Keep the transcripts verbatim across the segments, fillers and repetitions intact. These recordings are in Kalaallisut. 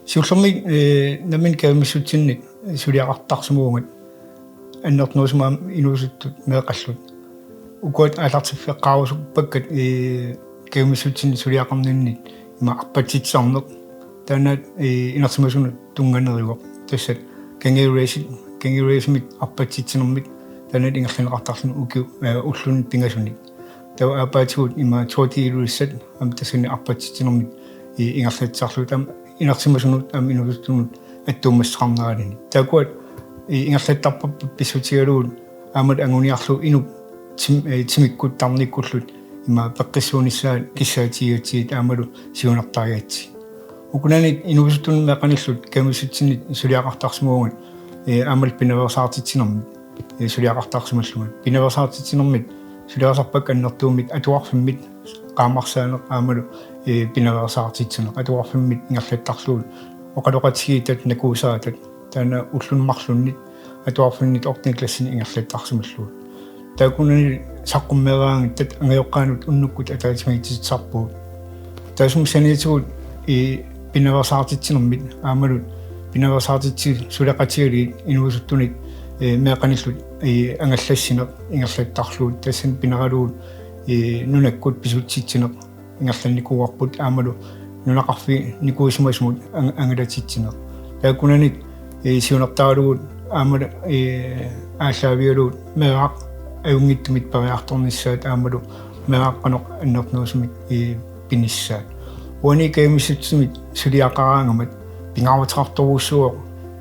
Siullermik, ee, nammineq kajumissutsinnik suliaqartarsimavugut annertunerusumik aamma inuusuttut meeqqallu. Ukua aallartiffigeqqaarusuppakka, ee, kajumissutsinnik suliaqarninni ima arpatsitsisarneq. Taanna, ee, inersimasunut tunnganeruvoq. Tassa kangerluusi-, kangerluusimik arpatsitsinermik taanna ingerlanneqartarluni ukiu-, ee, ulluni pingasunik. Taava aappaatigut ima tour de Ilulissat aamma tassani arpatsitsinermik, ee, ingerlatsisarlugu aamma inersimasunut aamma inuusuttunut attuumassuteqarnerani. Taakkua, ee, ingerlattarparput pissutigalugu aamma anguniarlugu inup tim-, ee, timikkut tarnikkullu ima peqqissuunissaat kissaatigigatsigit aammalu siunertarigatsigit. Ukunani inuusuttunut meeqqanillu kajumissutsinnik suliaqartarsimavugut, ee, aammalu pinaveersaartitsinermik, ee, suliaqartarsimallugit. Pinaveersaartitsinermik suliarisarpakka annertuumik atuarfimmit qaammarsaaneq aammalu, ee, pinaveersaartitsineq. Atuarfimmit ingerlattarlugu oqaloqatigiittat nakuusaatat. Taanna ulluni marlunni atuarfinni ottende klassini ingerlattarsimallugit. Taakkunani saqqummeeraangatta angajoqqaanut unnukkut ataatsimiititsisarpugut. Taassuma saniatigut, ee, pinaveersaartitsinermit aammalu pinaveersaartitsisut suleqatigalugit inuusuttunit, ee, meeqqanillu, ee, angallassineq ingerlattarlugu tassani pineralugu, ee, nunakkut pisutsitsineq ingerlannikuuarput aammalu nunaqarfinnikuusimasumut ang-, angalatitsineq. Taakkunani, ee, siunertaralugu aammalu, ee, aallaavigalugu meeraq ajunngitsumik periartornissaat aammalu meeraq qanoq annertunerusumik, ee, pinissaat. Uani kajumissutsimik suliaqaraangatta pingaaruteqartorujussuuvoq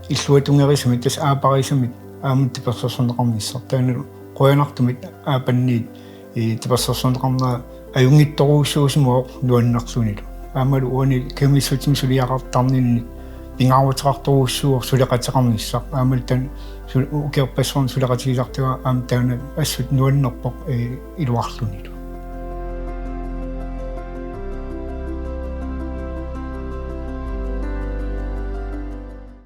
illuatungerisamik tassa aapparisamik aamma tapersersorneqarnissaq. Taanna qujanartumik aappanniit, ee, tapersersorneqarnera ajunngitsorujussuusimavoq nuannerlunilu. Aammalu uani kajumissutsimik suliaqartarninni pingaaruteqartorujussuuvoq suleqateqarnissaq. Aammalu taanna su-, ukiorpassuarni suleqatigisartagara aamma taanna assut nuannerpoq, ee, iluarlunilu.